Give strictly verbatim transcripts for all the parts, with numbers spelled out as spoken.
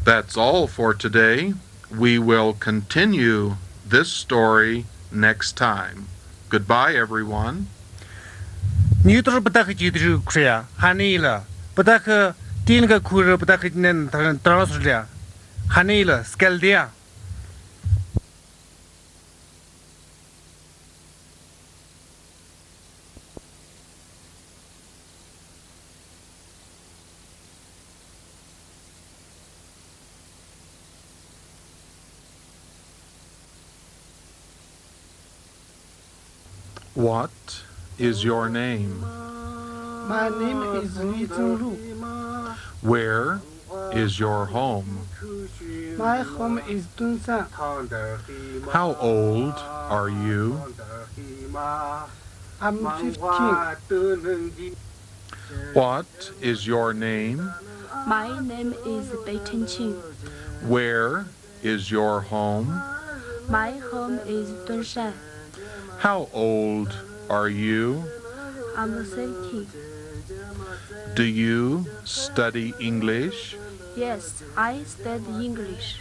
That's all for today. We will continue this story next time. Goodbye, everyone. Niutur pata ke jitu kria. Hani la. Pata ke tin ke kur pata ke nen tran-, transfer lia. Hani la, skel dia. What is your name? My name is Li Zhenglu. Where is your home? My home is Tuensang. How old are you? I'm fifteen. What is your name? My name is Bei Chengqing. Where is your home? My home is Tuensang. How old are you? I'm seventeen. Do you study English? Yes, I study English.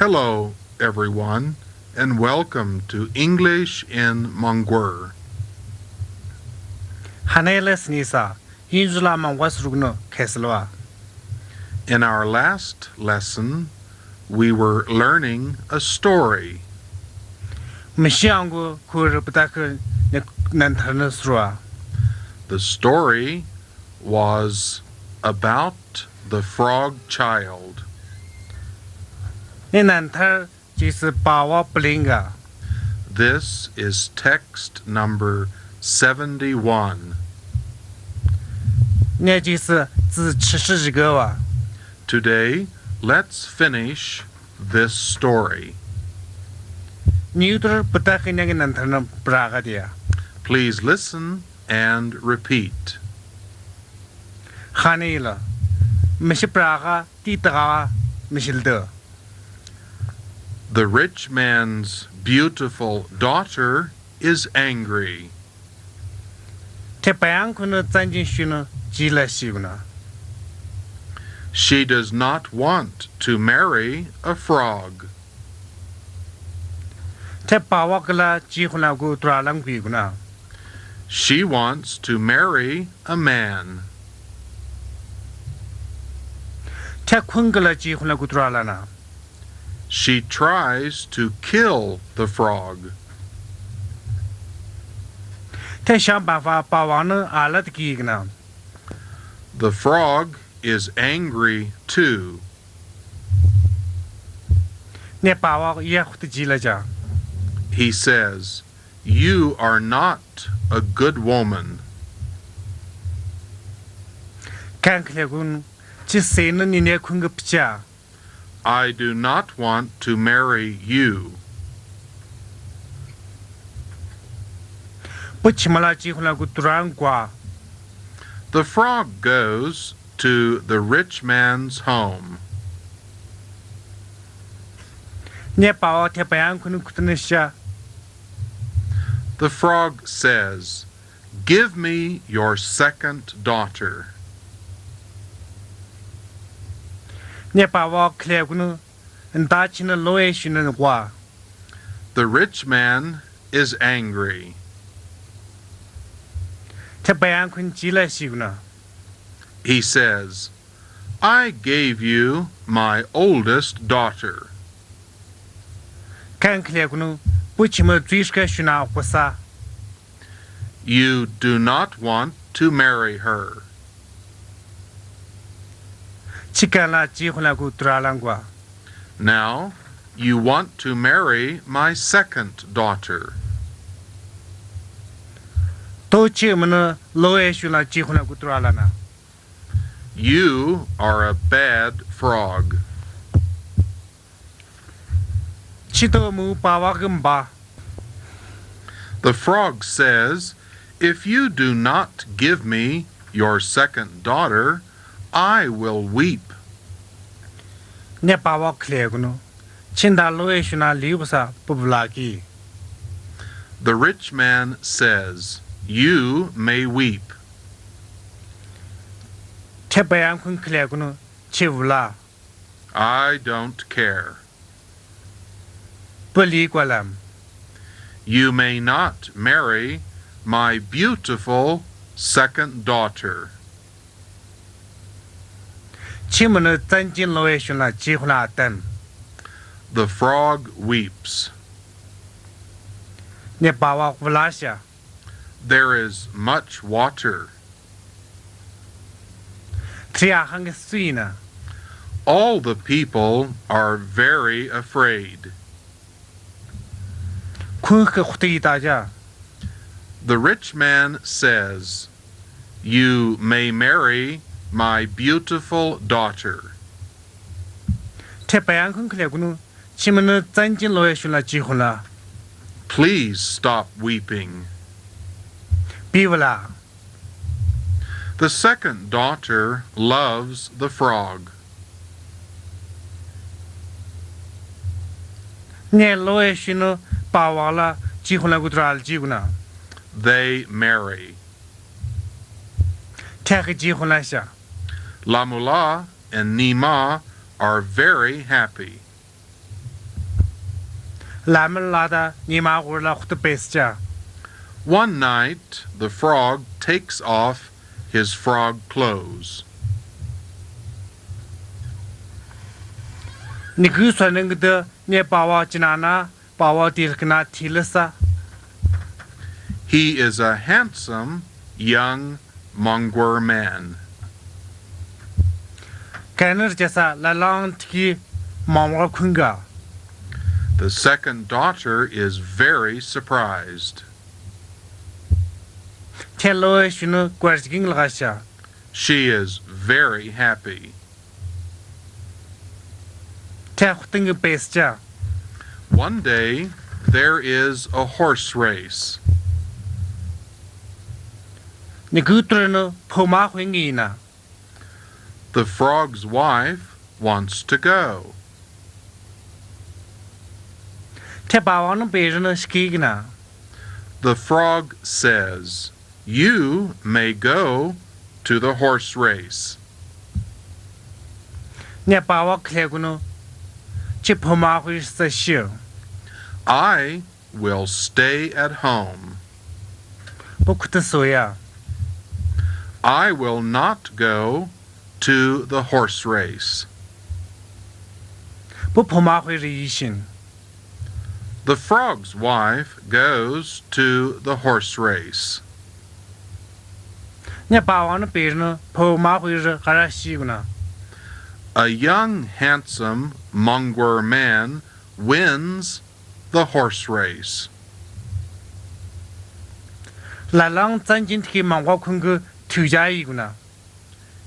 Hello, everyone, and welcome to English in Mangor. Hani la sini sa, English la Mangor surukno khesilwa. In our last lesson, we were learning a story. Mishi angu kur pata ke ne-, nantharna surwa. The story was about the frog child. Ne nanthar jisi pawa plinga. This is text number seventy-one. Ne jisi tsi chishi jigawa. Today, let's finish this story. Niutur pata ke ne nantharna praga dia. Please listen and repeat. Hani la. Mishi praga ti taga mishi lde. The rich man's beautiful daughter is angry. Thai payang khun tsanjin shun ji la shikuna. She does not want to marry a frog. Thai pawa kala ji khun la gu tura lang kui kuna. She wants to marry a man. Thai khun kala ji khun la gu tura lana. She tries to kill the frog. Thai sham ba fa pawa ne ala tiki kna. The frog is angry too. Ne pawa ya khut ji la ja. He says, "You are not a good woman." Kan khle gun, chi sen ni ne khun ge pcha. "I do not want to marry you." Pu chima la ji khun la gu tura ngwa. The frog goes to the rich man's home. Ne pawa thai payang khun khut ne sha. The frog says, "Give me your second daughter." Ne pawa khle gun, nda chin lo e shun ngwa. The rich man is angry. Thai payang khun ji la shikuna. He says, "I gave you my oldest daughter." Kan khle gun, pu chima twi shka shuna kusa. "You do not want to marry her." Chikan la ji khun la gu tura lang ngwa. "Now, you want to marry my second daughter." To chi mana lo e shun la ji khun la gu tura lana. "You are a bad frog." Chito mu pawa ge mba. The frog says, "If you do not give me your second daughter, I will weep." Ne pawa khle gun, chinda lo e shuna li kusa pu vla ki. The rich man says, "You may weep." Thai payang khun khle gun, chi vla. I don't care. Puli kwalam. You may not marry my beautiful second daughter. Chimunu tsanjin lowe shunla chihunla atan. The frog weeps. Ne bawa wlasha. There is much water. Tria hang suina. All the people are very afraid. Khun khe khuti taja. The rich man says, "You may marry my beautiful daughter." Te payang khun khle kunu, chimunu tsanjin lowe shunla chihunla. Please stop weeping. Piwala. The second daughter loves the frog. Ne lowe shunu pawala chihunla gutral chikuna. They marry. Thek chihunla sha. Lamula and Nima are very happy. Lamula da Nima gurla khut pescha. One night, the frog takes off his frog clothes. Niku swaneng de ne pawa chinana pawa tirkna thilsa. He is a handsome young Mangwar man. Kaner jasa lalang tiki mangwar khunga. The second daughter is very surprised. Te lowe shunu kwarjking lagasha. She is very happy. Te khuting pescha. One day, there is a horse race. Niku turnu phoma khwingina. The frog's wife wants to go. Te bawa nu pernu shkigna. The frog says, "You may go to the horse race." Ne pawa khle kunu, chi phoma khwi sa shi. "I will stay at home." Bu khut soya. "I will not go to the horse race." Bu phoma khwi ri shin. The frog's wife goes to the horse race. Ne pawa nu pernu phoma khwi ri kara shiguna. A young, handsome Mangwar man wins the horse race. Lalang tsanjin tiki mangwa khungu thuja iguna.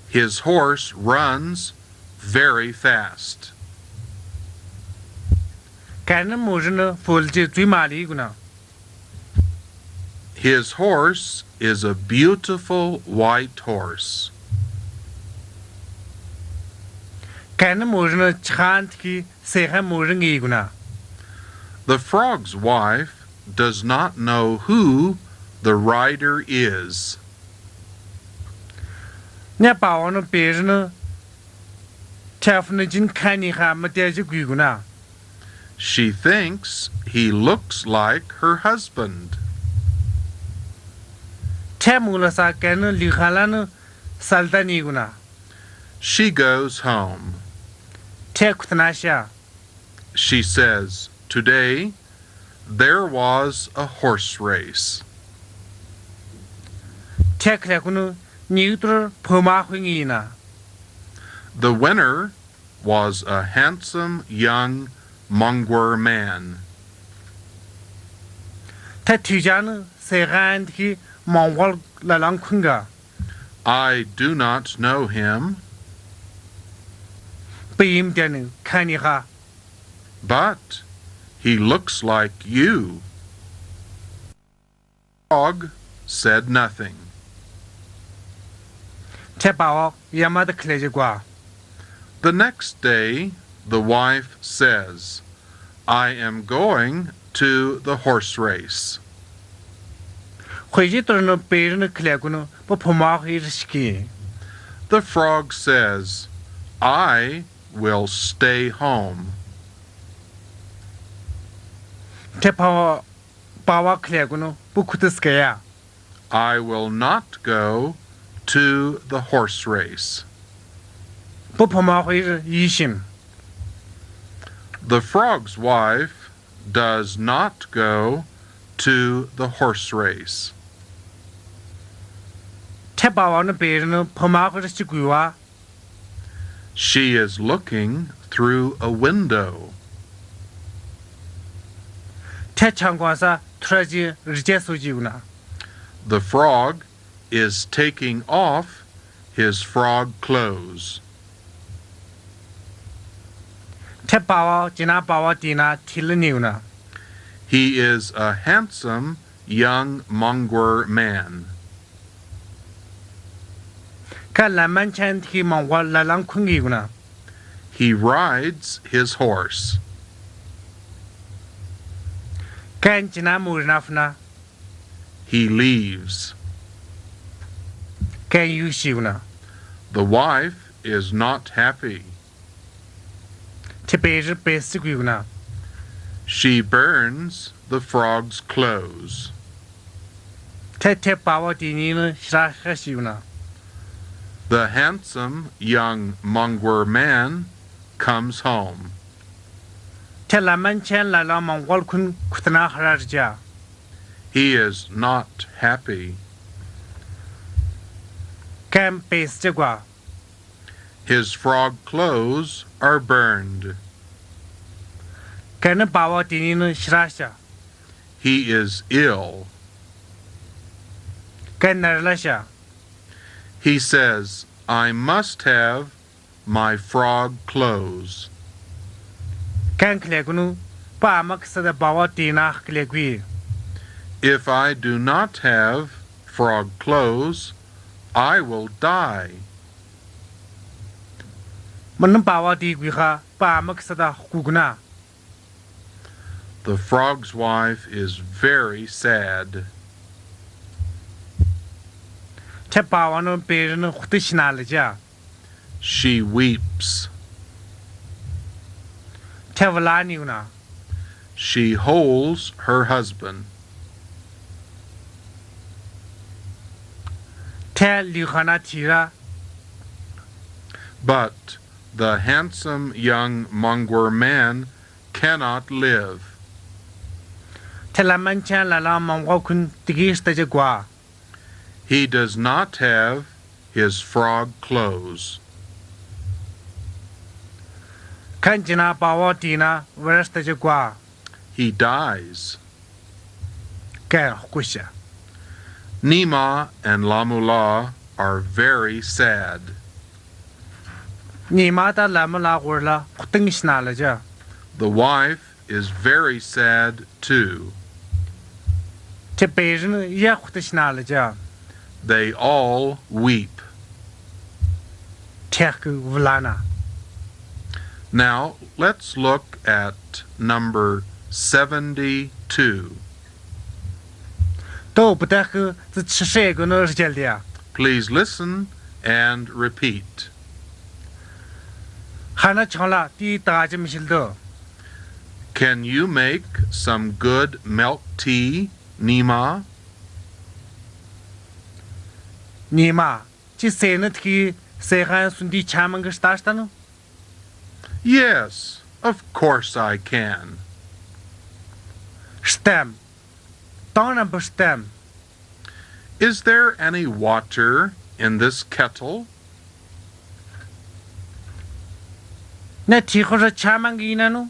His horse runs very fast. Kanu murinu fulji tui mali iguna. His horse is a beautiful white horse. Kanu murinu chikhan tiki sekhan murin iguna. The frog's wife does not know who the rider is. Ne pawa nu pernu tafnu jin khani kha mate ji gui guna. She thinks he looks like her husband. Te mula sa kanu likhala nu salta ni guna. She goes home. Te khutna sha. She says, "Today there was a horse race." Te khle kunu niutur phoma khwingina. The winner was a handsome young Mangwar man. Te thuja nu sekhan tiki mangwal lalang khunga. I do not know him. Pim tenu khani kha. But he looks like you. Frog said nothing. Te pawa yamada khle ji gwa. The next day, the wife says, "I am going to the horse race." Khwiji turnu pernu khle kunu bu phoma khwi ri shki. The frog says, "I will stay home. ཐད་པ་བ་པ་བ་ཁི་ལས་གོ་ནོ་བོ་ཁུ་ཏི་སྐེ་ཡ། I will not go to the horse race. བོ་བུ་མོ་ཧོ་ཡི་ཡི་ཤིམ། The frog's wife does not go to the horse race. ཐད་པ་བ་ནི་བེ་རི་ནི་བུ་མོ་ཧོ་རི་ཅི་གུ་བ། She is looking through a window. ཐད་ཆང་ཀོ་ས་ཐུར་ཅི་རི་ཅེ་སུ་ཅི་གུ་ན། The frog is taking off his frog clothes. ཐད་པ་བ་ཅི་ན་པ་བ་ཏི་ན་ཐི་ལི་ནི་གུ་ན། He is a handsome young Mangwar man. ཀན་ལ་མན་ཆན་ཐི་མང་བ་ལ་ལང་ཁུན་གི་གུ་ན། He rides his horse. ཀན་ཅི་ན་མུ་རི་ན་ཕུ་ན། He leaves. ཀན་ཡུ་ཤི་གུ་ན། The wife is not happy. ཐད་པེ་རི་པེ་སི་གུ་ན། She burns the frog's clothes. ཐད་ཐད་པ་བ་ཏི་ནི་ནི་ཤ་ར་ཤ་ཤི་གུ་ན། The handsome young Mangwar man comes home. ཐད་ལ་མན་ཆན་ལ་ལང་མང་བ་ཁུན་ཁུ་ཏི་ན་ཧ་ར་རི་ཅ། He is not happy. ཀན་པེ་སི་ཅི་གུ། His frog clothes are burned. ཀན་ནི་པ་བ་ཏི་ནི་ནི་ཤ་ར་ཤ། He is ill. ཀན་ནར་ལ་ཤ། He says, "I must have my frog clothes." ཀན་ཁི་ལེ་གུ་ནུ་པ་མ་ཁི་ས་ད་པ་བ་ཏི་ན་ཁི་ལེ་གུ་ཡི། If I do not have frog clothes, I will die. མ་ནུ་པ་བ་ཏི་གུ་ཧ་པ་མ་ཁི་ས་ད་ཧུ་གུ་ན། The frog's wife is very sad. ཐད་པ་བ་ནུ་པེ་རི་ནི་ཧུ་ཏི་ཤི་ན་ལ་ཅ། She weeps. ཐད་བ་ལ་ནི་གུ་ན། She holds her husband. ཐད་ལི་ཧ་ན་ཐི་ར། But the handsome young Mangwar man cannot live. ཐད་ལ་མན་ཆན་ལ་ལང་མང་བ་ཁུན་ཏི་གི་སྟ་ཅི་གུ། He does not have his frog clothes. ཀན་ཅི་ན་པ་བ་ཏི་ན་བ་ར་སྟ་ཅི་གུ། He dies. ཀན་ཧུ་གུ་ཤ། Nima and Lamula are very sad. ཉི་མ་ད་ལ་མ་ལ་གོར་ལ་ཁུ་ཏིང་ཤི་ན་ལ་ཅ། The wife is very sad too. ཐད་པེ་རི་ནི་ཡ་ཁུ་ཏི་ཤི་ན་ལ་ཅ། They all weep. ཐད་ཀུ་བ་ལ་ན། Now, let's look at number seventy-two. ཏོ་བུ་ཏ་ཀུ་ཙི་ཆི་ཧྲེ་གུ་ནོ་རི་ཅལ་ཏི་ཡ། Please listen and repeat. ཧ་ན་ཆང་ལ་ཏི་ཏ་ཅི་མི་ཤིལ་དོ། Can you make some good milk tea, Nima? ཉི་མ། ཅི་སེ་ནི་ཐི་སེ་ཧན་སུན་ཏི་ཆ་མང་གི་སྟ་སྟ་ནོ། Yes, of course I can. སྟེམ། ཏང་ན་བུ་སྟེམ། Is there any water in this kettle? ན་ཐི་ཧོ་ར་ཆ་མང་གི་ན་ནོ།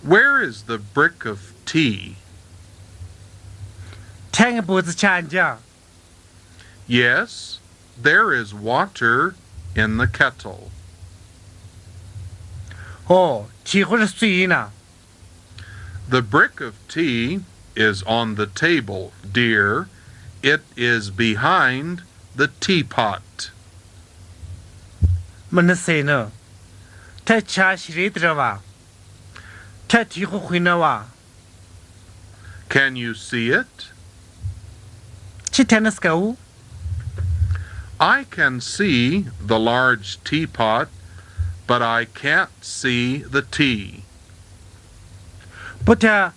Where is the brick of tea? ཐེང་བུ་ཙི་ཆ་ཇ། Yes, there is water in the kettle. ཨོ། ཐི་ཧོ་ར་སུ་ཡིན་ན། The brick of tea is on the table, dear. It is behind the teapot. མ་ནི་སེ་ནི། ཐ་ཆ་ཤི་རེ་ཏི་ར་བ། ཐ་ཐི་ཧོ་ཧུ་ན་བ། Can you see it? ཅི་ཐེ་ནི་སྐའུ། I can see the large teapot, But I can't see the T. But, uh,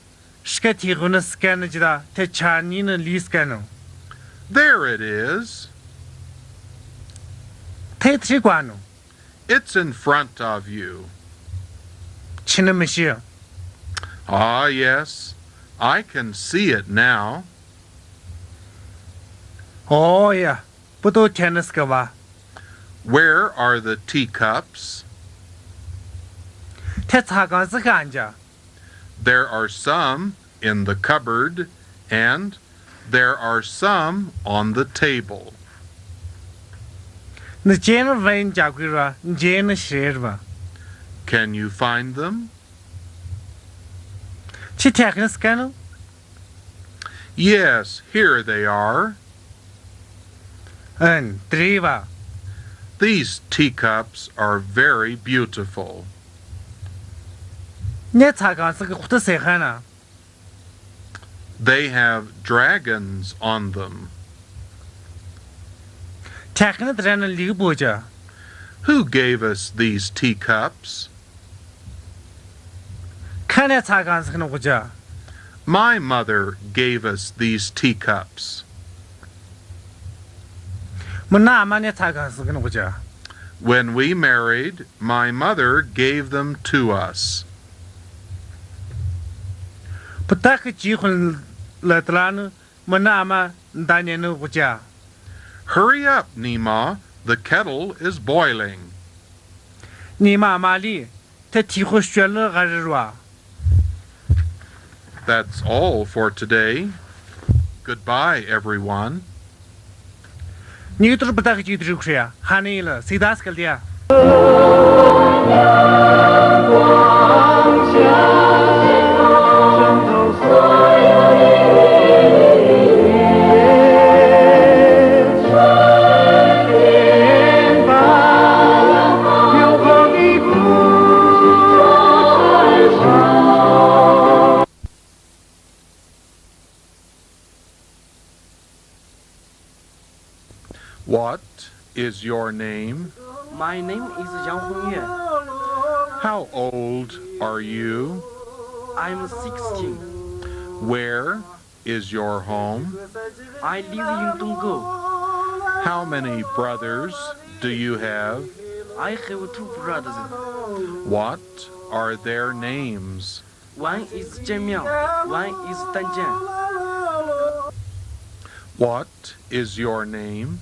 Shika ti gu nü scan ji da, te cha ni nü li scan. There it is. Te tri kwa no. It's in front of you. Chinü mishi. Ah, yes. I can see it now. Oh, yeah. Puto tennis ka ba. Where are the teacups? Te cha kan sa kan ja. There are some in the cupboard, and there are some on the table. Nü chen ven ja gui ra, chen shir ba. Can you find them? Chi tek nü scan. Yes, here they are. An, tri ba. These teacups are very beautiful. Ne cha kan sa ki khut se khana. They have dragons on them. Tekna dran li boja. Who gave us these teacups? Khane cha kan sa ki no boja. My mother gave us these teacups. Münü ama ne cha kan sa ki no boja. When we married, my mother gave them to us. Püta ki chi khun la tla nü münü ama da ne nü boja. Hurry up, Nima, the kettle is boiling. Nima ama li, te ti khu shwel nü ga ri rwa. That's all for today. Goodbye, everyone. Ni tur püta ki chi tur khria. Hani la, sidas kal dia. What is your name? My name is Yang Hongyue. How old are you? I'm sixteen. Where is your home? I live in Dongguo. How many brothers do you have? I have two brothers. What are their names? One is Chen Miao, one is Tan Chen. What is your name?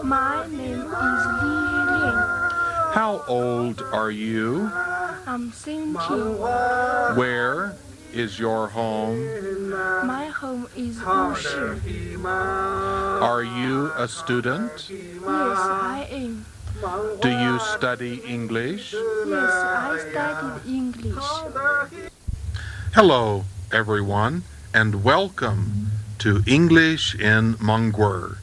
My name is Li Lin. How old are you? I'm seventeen. Where is your home? My home is Wushi. Are you a student? Yes, I am. Do you study English? Yes, I studied English. Hello, everyone, and welcome to English in Mangwur.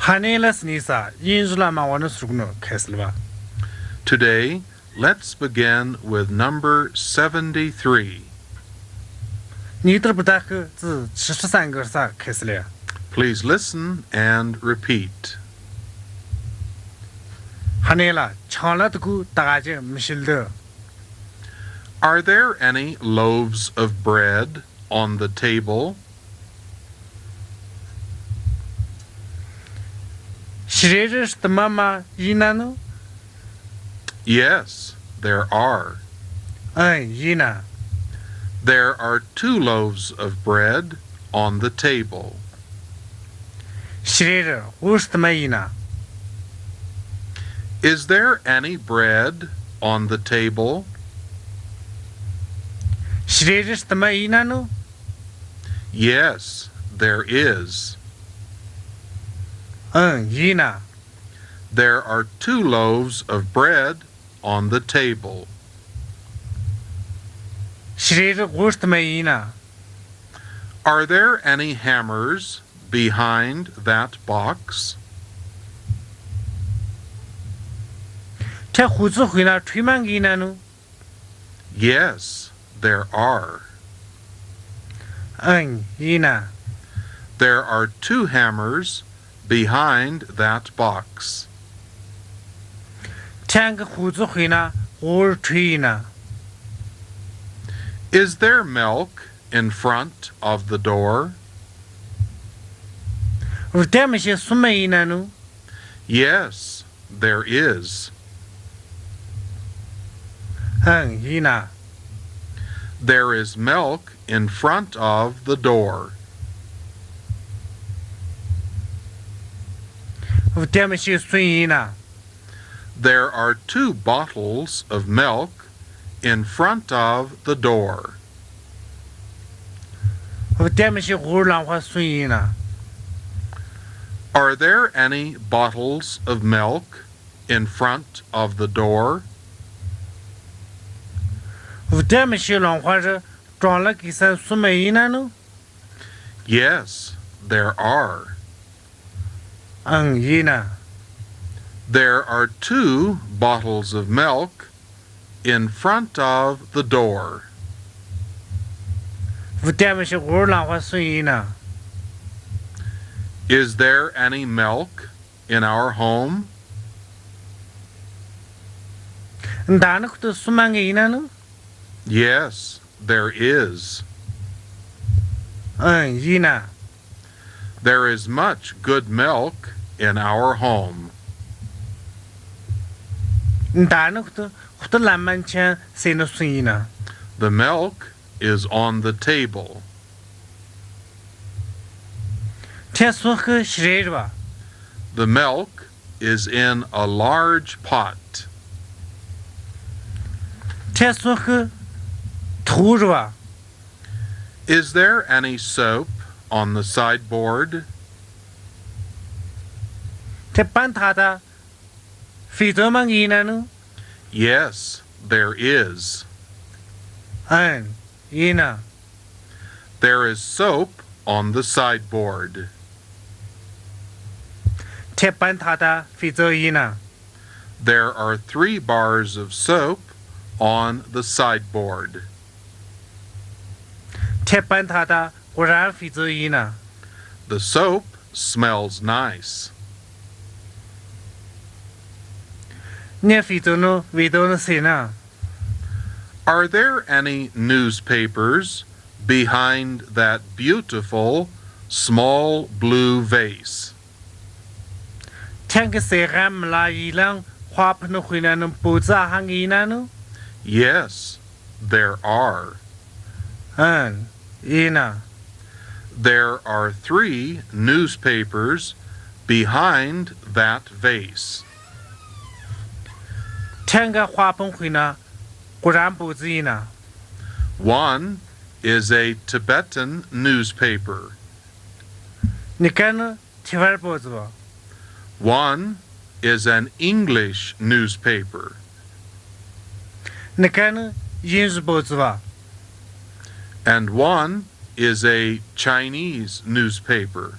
Hani la sini sa, yin zula ma wana sukno kesliba. Today, let's begin with number seventy-three. Ni tur püta ki zi chi shi san ger sa kesle. Please listen and repeat. Hani la, chang la tuku ta ga je mishil de. Are there any loaves of bread on the table? Shirere shi tama ma yinanu? Yes, there are. An, yina. There are two loaves of bread on the table. Shirere, wu shi tama yina. Is there any bread on the table? Shirere shi tama yinanu? Yes, there is. An, yina. There are two loaves of bread on the table. Shirere wu shi tama yina. Are there any hammers behind that box? Te hu zi hui na tui mang yinanu? Yes, there are. An, yina. There are two hammers behind that box. ཐང་གི་ཧུ་ཙི་ཧུའི་ནང་ཝུར་ཁྲུས་ཡིན་ན། Is there milk in front of the door? ཝུ་ཏེ་མི་ཤེས་སུ་མ་ཡིན་ན་ནུ། Yes, there is. ཨང་ཡིན་ན། There is milk in front of the door. ཝུ་ཏེ་མི་ཤེས་སུ་ཡིན་ན། There are two bottles of milk in front of the door. ཝུ་ཏེ་མི་ཤེས་ཝུར་ལང་ཧོ་སུ་ཡིན་ན། Are there any bottles of milk in front of the door? ཝུ་ཏེ་མི་ཤེས་ལང་ཧོ་རི་ཀྲོང་ལ་གི་སན་སུ་མ་ཡིན་ན་ནུ། Yes, there are. ཨང་ཡིན་ན། There are two bottles of milk in front of the door. ཝུ་ཏེ་མི་ཤེས་ཝུར་ལང་ཧོ་སུ་ཡིན་ན། Is there any milk in our home? ད་ནི་ཁུ་ཏུ་སུ་མ་ངེ་ཡིན་ན་ནུ། Yes, there is. ཨང་ཡིན་ན། There is much good milk in our home. ད་ནི་ཁུ་ཏུ་ཁུ་ཏུ་ལམ་མན་ཆན་སེ་ནུ་སུ་ཡིན་ན། The milk is on the table. ཐེ་སུ་ཁུ་ཤི་རེ་ར་བ། The milk is in a large pot. ཐེ་སུ་ཁུ་ཐུ་ར་བ། Is there any soap on the sideboard? ཐེ་པན་ཐ་ད་ཕི་ཙོ་མང་ཡིན་ན་ནུ། Yes, there is. ཨན་ཡིན་ན། There is soap on the sideboard. ཐེ་པན་ཐ་ད་ཕི་ཙོ་ཡིན་ན། There are three bars of soap on the sideboard. ཐེ་པན་ཐ་ད་ཀོ་ར་ཕི་ཙོ་ཡིན་ན། The soap smells nice. ནེ་ཕི་ཙོ་ནུ་བི་ཙོ་ནུ་སེ་ན། Are there any newspapers behind that beautiful small blue vase? ཐང་གི་སེ་རམ་ལ་ཡི་ལང་ཧོ་ཕ་ནུ་ཧུའི་ན་ནུ་པུ་ཙ་ཧང་ཡིན་ན་ནུ། Yes, there are. ཨན་ཡིན་ན། There are three newspapers behind that vase. ཐང་གི་ཧོ་ཕ་ཧུའི་ན་ཀོ་ར་པུ་ཙ་ཡིན་ན། One is a Tibetan newspaper. ནི་ཀ་ནི་ཐི་ཝར་པོ་ཙི་བ། One is an English newspaper. ནི་ཀ་ནི་ཡིན་ཟི་པོ་ཙི་བ། And one is a Chinese newspaper.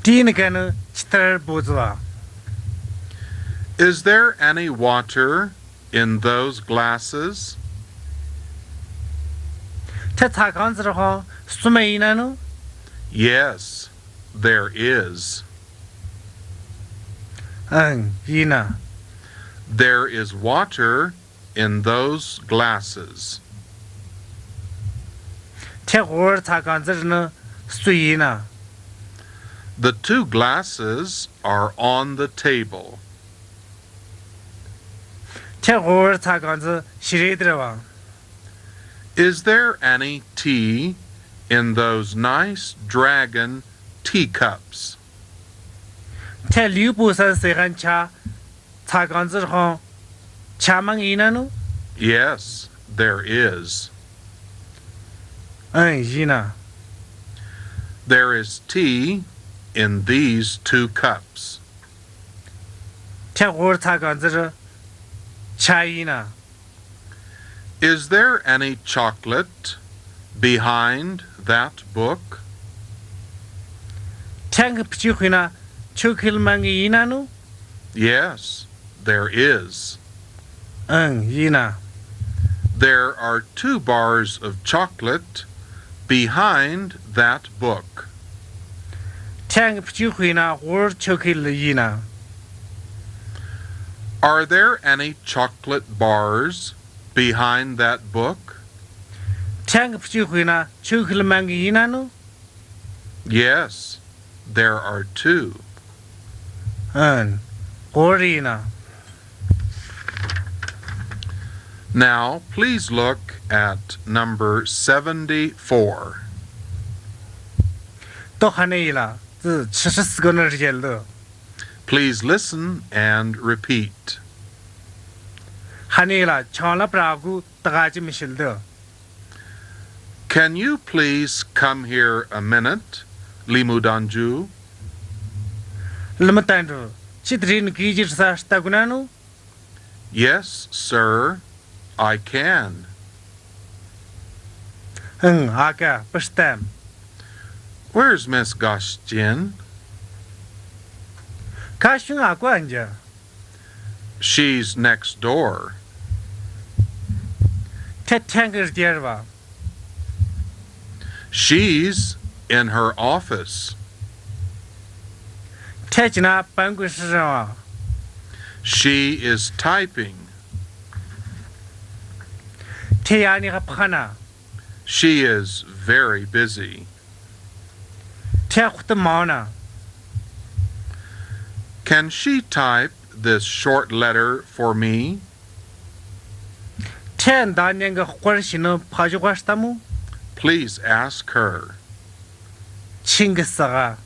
ཏི་ནི་ཀ་ནི་ཆི་ཐར་པོ་ཙི་བ། Is there any water in those glasses? ཐེ་ཚ་ཁང་ཙི་ར་ཧོང་སུ་མ་ཡིན་ན་ནུ། Yes, there is. ཨང་ཡིན་ན། There is water in those glasses. ཐེ་ཧོར་ཚ་ཁང་ཙི་ར་ནི་སུ་ཡིན་ན། The two glasses are on the table. ཐེ་ཧོར་ཚ་ཁང་ཙི་ཤི་རེ་དི་ར་བ། Is there any tea in those nice dragon teacups? ཐེ་ལིའུ་པུ་སན་སེ་ཁན་ཆ་ཚ་ཁང་ཙི་ར་ཧོང་ཆ་མང་ཡིན་ན་ནུ། Yes, there is. ཨང་ཡིན་ན། There is tea in these two cups. ཐེ་ཧོར་ཚ་ཁང་ཙི་ར་ཆ་ཡིན་ན། Is there any chocolate behind that book? ཐང་གི་ཕི་ཅི་ཧུའི་ན་ཆོ་ཁིལ་མང་ཡིན་ན་ནུ། Yes, there is. ཨང་ཡིན་ན། There are two bars of chocolate behind that book. ཐང་གི་ཕི་ཅི་ཧུའི་ན་ཧོར་ཆོ་ཁིལ་ཡིན་ན། Are there any chocolate bars behind that book? Thang pchi huina chukil mangi inanu? Yes, there are two. An, korina. Now, please look at number seventy-four. To hane ila, tsi, tsi, tsi, tsi, gona rijel do. Please listen and repeat. Hane ila, chala pragu, tagaji mishil do. Can you please come here a minute, Limudanju? Limudanju, chitrin kijir sa stagunanu? Yes, sir, I can. Hm, aka, pastam. Where's Miss Gashjin? Kashung aku anja. She's next door. Te tengir dierva. She's in her office. Te jina bangu sirva. She is typing. Te yani kapana. She is very busy. Te kutu mauna. Can she type this short letter for me? Te nda nyanga kwar shino paju kwastamu? Please ask her. Chinga saga.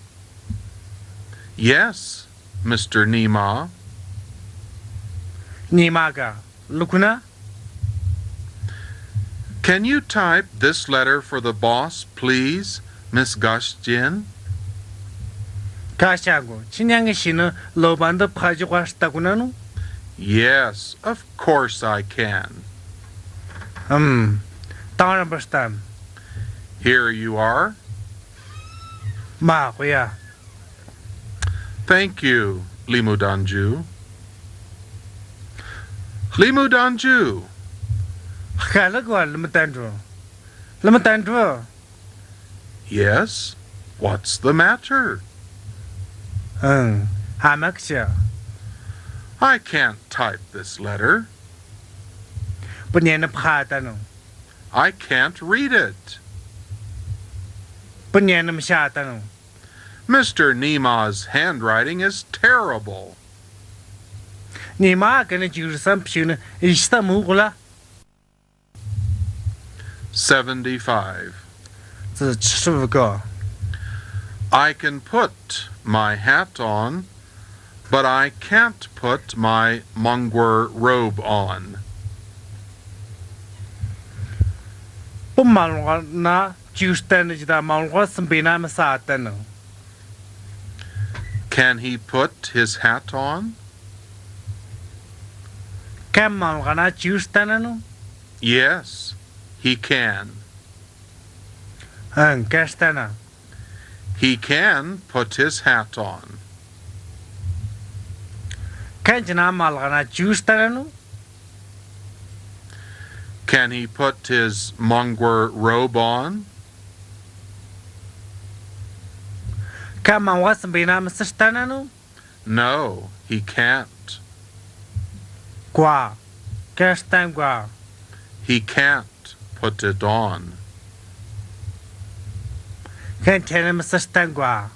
Yes, Mister Nima. Nima ga, lukuna? Can you type this letter for the boss, please, Miss Gashjin? Kashago, chinyang shino lobanda paju kwastakunanu? Yes, of course I can. Hmm, tangra pastam. Here you are. Ma, kuya. Thank you, Limudanju. Limudanju! Kalagwa Limudanju. Limudanju. Yes? What's the matter? Hmm, amaksha. I can't type this letter. Punyana phatanu. I can't read it. Punyana mshatanu. Mister Nima's handwriting is terrible. Nima kana jursan pshuna ishta mugula. Seventy-five. Tsi chisuvuko. I can put my hat on, but I can't put my mangwar robe on. Pu malwa na justan jida malwa sambina masatan. Can he put his hat on? Kan malwa na justan no? Yes, he can. An kastana. He can put his hat on. Kan jina malwa na justan no? Can he put his mangwar robe on? Kan malwa sambina mastan no? No, he can't. Kwa, kastan kwa. He can't put it on. Kan tena mastan kwa.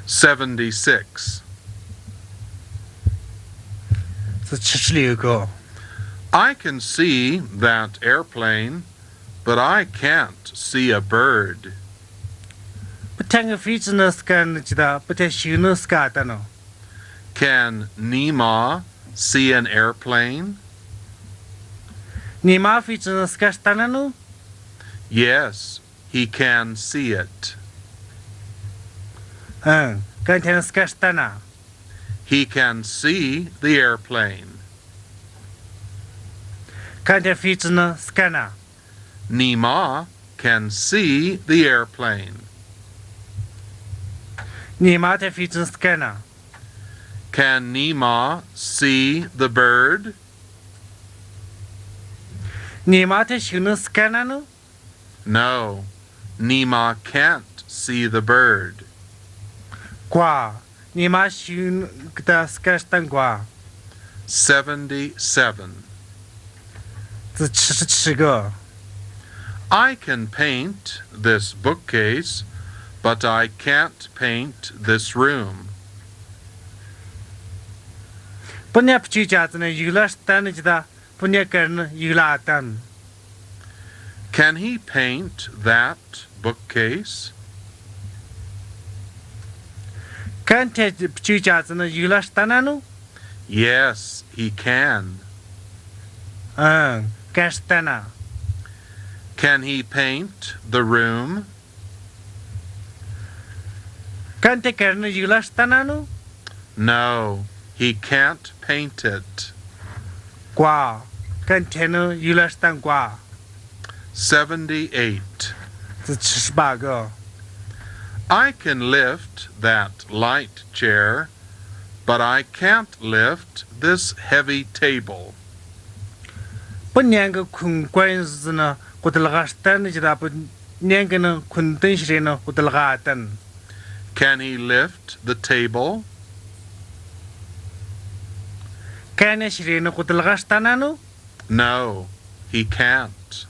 Seventy-six. Tsi chichli ko. I can see that airplane, but I can't see a bird. Patang fitness kan jida, patang shinus katano. Can Nima see an airplane? Nima fitness kastana no? Yes, he can see it. An, kan tena kastana. He can see the airplane. Kan tena fitness kana. Nima can see the airplane. Nima tena fitness kana. Can Nima see the bird? Nima tena shinus kana no? No, Nima can't see the bird. Kwa, ཉི་མ་ཤིག་གི་ད་སྐད་བཏང་གོ། Seventy-seven. ཙི་ཆི་ཆི་གི། I can paint this bookcase, but I can't paint this room. སྤུ་ཉ་བཅུ་ཅ་ཙི་ནི་ཡིག་ལ་སྟན་ནི་ཅི་ད། སྤུ་ཉ་ཀེར་ནི་ཡིག་ལ་ཨ་སྟན། Can he paint that bookcase? ཀན་ཐེ་བཅུ་ཅ་ཙི་ནི་ཡིག་ལ་སྟན་ན་ནུ། Yes, he can. ཨང་ཀེར་སྟན་ན། Can he paint the room? ཀན་ཐེ་ཀེར་ནི་ཡིག་ལ་སྟན་ན་ནུ། No, he can't paint it. ཀོ། ཀན་ཐེ་ནི་ཡིག་ལ་སྟན་ཀོ། Seventy-eight. ཙི་ཆི་སྤ་གི། I can lift that light chair, but I can't lift this heavy table. སྤུ་ཉན་གི་ཁུན་ཀོན་ཟི་ནི་ཀུ་ཏི་ལ་ག་སྟན་ནི་ཅི་ད་སྤུ་ཉན་གི་ནི་ཁུན་ཏིན་ཤི་རེ་ནི་ཀུ་ཏི་ལ་ག་ཨ་སྟན། Can he lift the table? ཀན་ནི་ཤི་རེ་ནི་ཀུ་ཏི་ལ་ག་སྟན་ན་ནུ། No, he can't.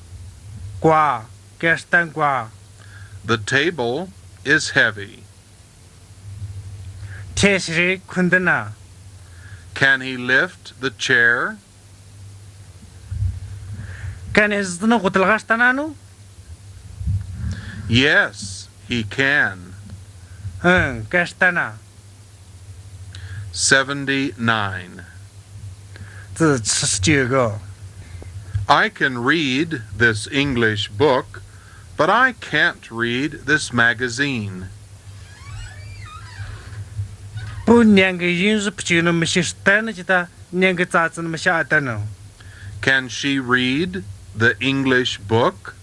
ཀོ། ཀེར་སྟན་ཀོ། The table is heavy. ཐེ་ཤི་རེ་ཁུན་ཏིན་ན། Can he lift the chair? ཀན་ནི་ཟི་ནི་ཀུ་ཏི་ལ་ག་སྟན་ན་ནུ། Yes, he can. ཨང་ཀེར་སྟན་ན། Seventy-nine. ཙི་ཆི་ཅི་གི། I can read this English book, but I can't read this magazine. སྤུ་ཉན་གི་ཡིན་ཟི་བཅུ་ནི་མི་ཤི་སྟན་ནི་ཅི་ད་ཉན་གི་ཙ་ཙི་ནི་མི་ཤི་ཨ་སྟན་ནི། Can she read the English book?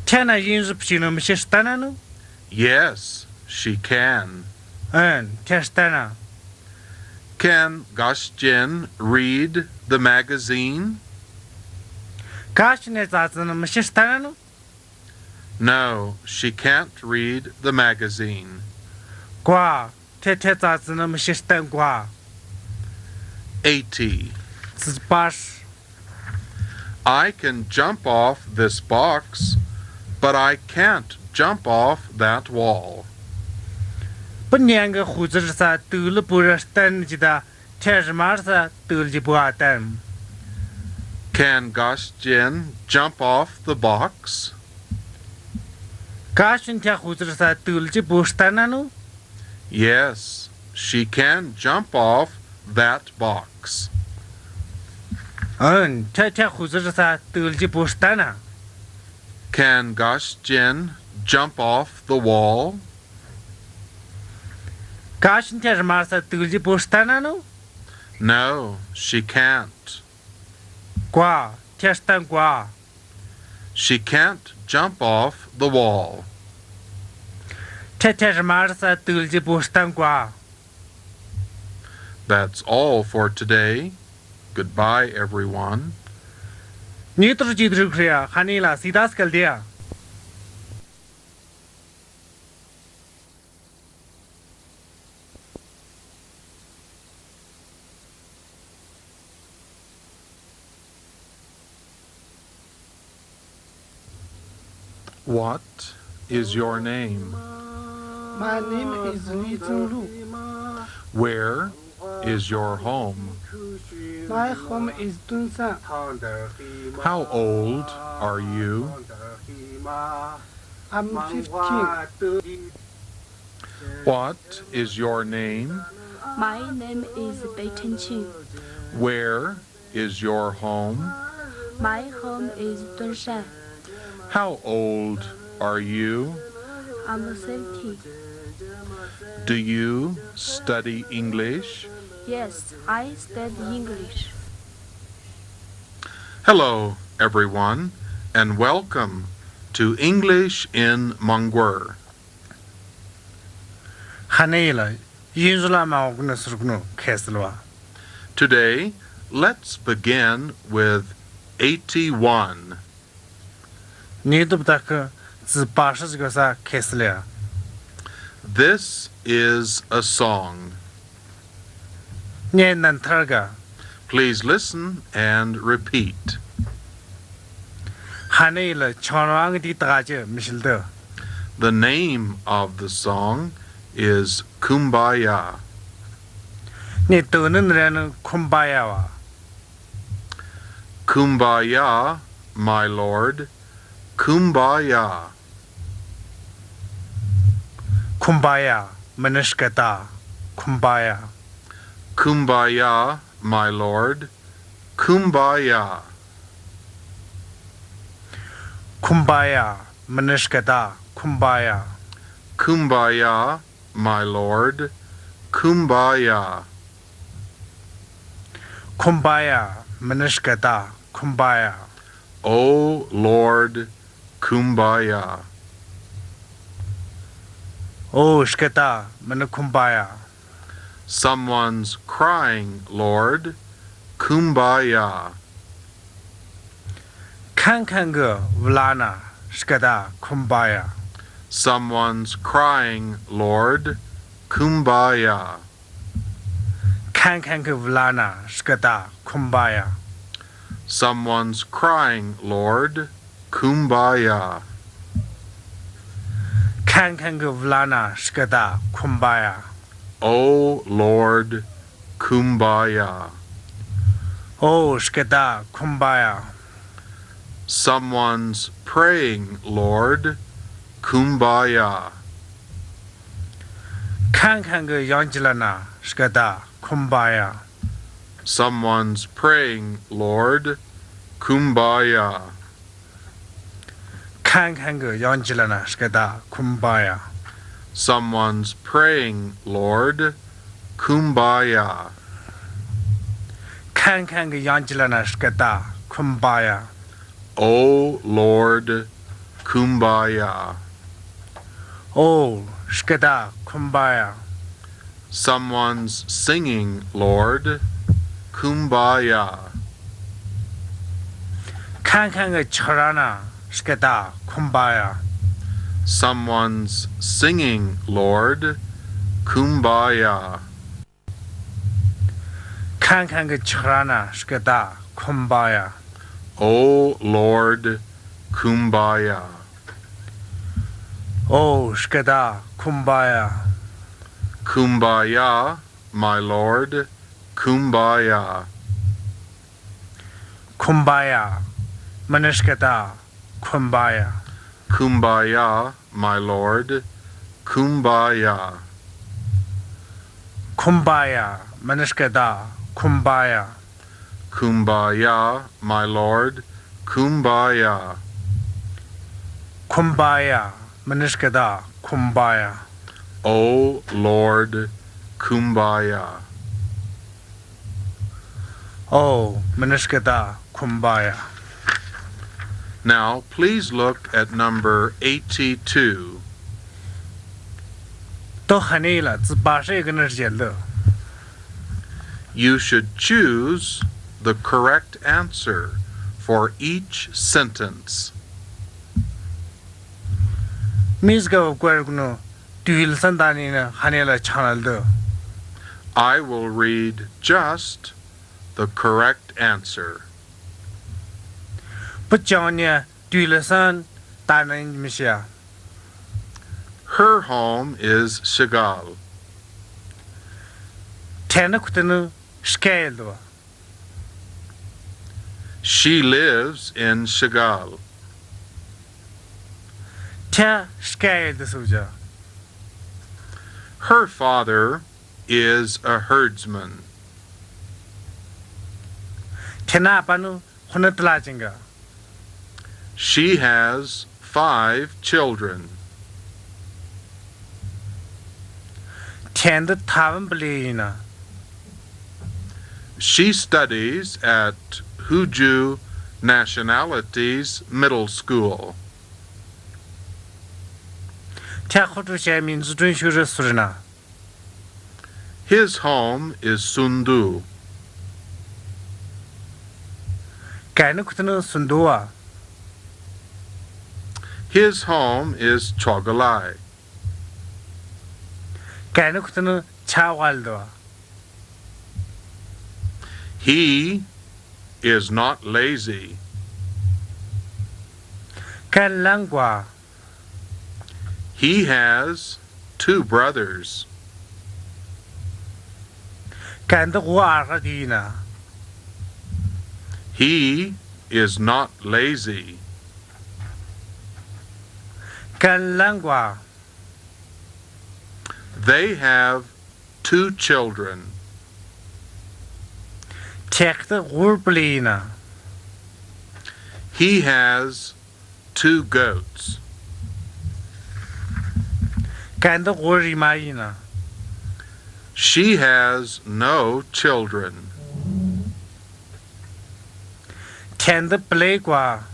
ཐེ་ན་ཡིན་ཟི་བཅུ་ནི་མི་ཤི་སྟན་ན་ནུ། Yes, she can. ཨང་ཐེ་སྟན་ན། Can Gashchen read the magazine? ག་ཤི་ནི་ཙ་ཙི་ནི་མི་ཤི་སྟན་ན་ནུ། No, she can't read the magazine. ཀོ། ཐེ་ཐེ་ཙ་ཙི་ནི་མི་ཤི་སྟན་ཀོ། Eighty. ཙི་པ་ཤ། I can jump off this box, but I can't jump off that wall. སྤུ་ཉན་གི་ཧུ་ཙི་རི་ས་ཏུ་ལི་པུ་རི་སྟན་ཅི་ད་ཐེ་རི་མ་རི་ས་ཏུ་ལི་པུ་ཨ་སྟན། Can Gashchen jump off the box? ག་ཤུན་ཐེ་ཧུ་ཙི་རི་ས་ཏུ་ལི་པུ་སྟན་ན་ནུ། Yes, she can jump off that box. ཨང་ཐེ་ཐེ་ཧུ་ཙི་རི་ས་ཏུ་ལི་པུ་སྟན་ན། Can Gashchen jump off the wall? ག་ཤུན་ཐེ་རི་མ་རི་ས་ཏུ་ལི་པུ་སྟན་ན་ནུ། No, she can't. ཀོ། ཐེ་སྟན་ཀོ། She can't jump off the wall. ཐེ་ཐེ་རི་མ་རི་ས་ཏུ་ལི་པུ་སྟན་ཀོ། That's all for today. Goodbye, everyone. ཉི་ཏུར་ཅི་ཏུར་ཁྲི་ཡ་ཧ་ནི་ལ་སི་ད་སྐལ་དེ་ཡ། What is your name? My name is Li Zhenglu. Where is your home? My home is Tuensang. How old are you? I'm fifteen. What is your name? My name is Bei Chenqing. Where is your home? My home is Tuensang. How old are you? I'm seventeen. Do you study English? Yes, I study English. Hello, everyone, and welcome to English in Manguer. ཧ་ནེ་ལ་ཡུན་ཟུ་ལ་མ་འོག་ནི་སུར་གནོ་ཁེ་སི་ལ་བ། Today, let's begin with eighty-one. ཉེ་དུབ་ད་ཁི་ཙི་པ་ཧྲི་ཟི་ག་ས་ཁེ་སི་ལ་ཡ། This is a song. Nye nanthar ga. Please listen and repeat. Hane la chonwang di taga je misil de. The name of the song is Kumbaya. Nye to nen ren Kumbaya wa. Kumbaya, my lord. Kumbaya. Kumbaya, manishkata. Kumbaya. Kumbaya, my lord. Kumbaya. Kumbaya, manishkata. Kumbaya. Kumbaya, my lord. Kumbaya. Kumbaya, manishkata. Kumbaya. Oh Lord, Kumbaya. Oh, shkata, mana Kumbaya. Someone's crying, Lord. Kumbaya. Khankhanke vlana, shkata, Kumbaya. Someone's crying, Lord. Kumbaya. Khankhanke vlana, shkata, Kumbaya. Someone's crying, Lord. Kumbaya. Khankhanke vlana, shkata, Kumbaya. Oh Lord, Kumbaya. Oh, shkata, Kumbaya. Someone's praying, Lord. Kumbaya. Khankhanke yangjilana, shkata, Kumbaya. Someone's praying, Lord. Kumbaya. Khankhanke yangjilana, shkata, Kumbaya. Someone's praying, Lord. Kumbaya. Khankhanke yangjilana, shkata, Kumbaya. Oh Lord, Kumbaya. Oh, shkata, Kumbaya. Someone's singing, Lord. Kumbaya. Khankhanke chagrana, shkata, Kumbaya. Someone's singing, Lord. Kumbaya. Khankhanke chagrana, shkata, Kumbaya. Oh Lord, Kumbaya. Oh, shkata, Kumbaya. Kumbaya, my lord, Kumbaya. Kumbaya, manishkata, Kumbaya. Kumbaya, my lord, Kumbaya. Kumbaya, manishkata, Kumbaya. Kumbaya, my lord, Kumbaya. Kumbaya, manishkata, Kumbaya. Oh Lord, Kumbaya. Oh, manishkata, Kumbaya. Now, please look at number eighty-two. To hane la, tsü ba she gana jel de. You should choose the correct answer for each sentence. Miss ga kwer kuno, tuil san dani na hane la channel de. I will read just the correct answer. Pachanya tuil san dani misia. Her home is Shigal. Tena kutenu Shigal do. She lives in Shigal. Te Shigal de suja. Her father is a herdsman. Tena panu huna tla jinga. She has five children. Tenda thavan bli na. She studies at Huju Nationalities Middle School. Te khutu che min zu tun shu re surina. His home is Sundu. Kaina kutunu Sundu wa. His home is Chogalai. གན་ཁུ་ཏུ་ནི་ཆ་ཝལ་དོ། He is not lazy. གན་ལང་ཀོ། He has two brothers. གན་དི་ཝུ་ཨར་ཀ་དི་ཨིན་ན། He is not lazy. གན་ལང་ཀོ། They have two children. ཁྲེག་དི་ཝུར་པི་ལེ་ཨིན་ན། He has two goats. གན་དི་ཝུར་རི་མ་ཨིན་ན། She has no children. ཁྲེན་དི་པི་ལེ་ཀོ།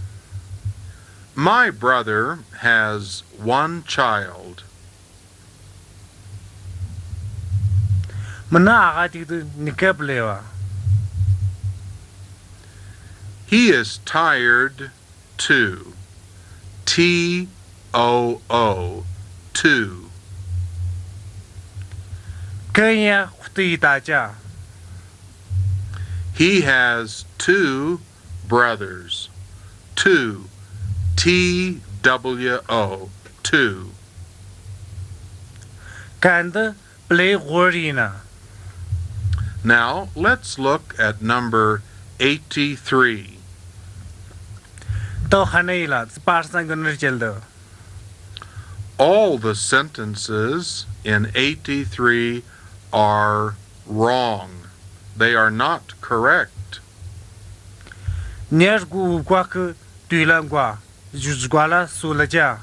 My brother has one child. མི་ནི་ཨ་ཀ་ཏིག་ཏུ་ནི་ཀ་པི་ལེ་བ། He is tired too. T O O, too. ཀ་ཡ་ཧུ་ཏི་ཡི་ཏ་ཅ། He has two brothers. Two. T W O, two. གན་དི་པི་ལེ་ཝུར་ཨིན་ན། Now, let's look at number eighty-three. ཏོ་ཧ་ནེ་ལ་ཙི་པར་སང་གི་ནི་ཅལ་དོ། All the sentences in eighty-three are wrong. They are not correct. ཉར་གུ་ཀོ་ཀི་ཏུས་ལ་ཀོ། ཇུ་ཇུ་ཀོ་ལ་སུ་ལ་ཅ།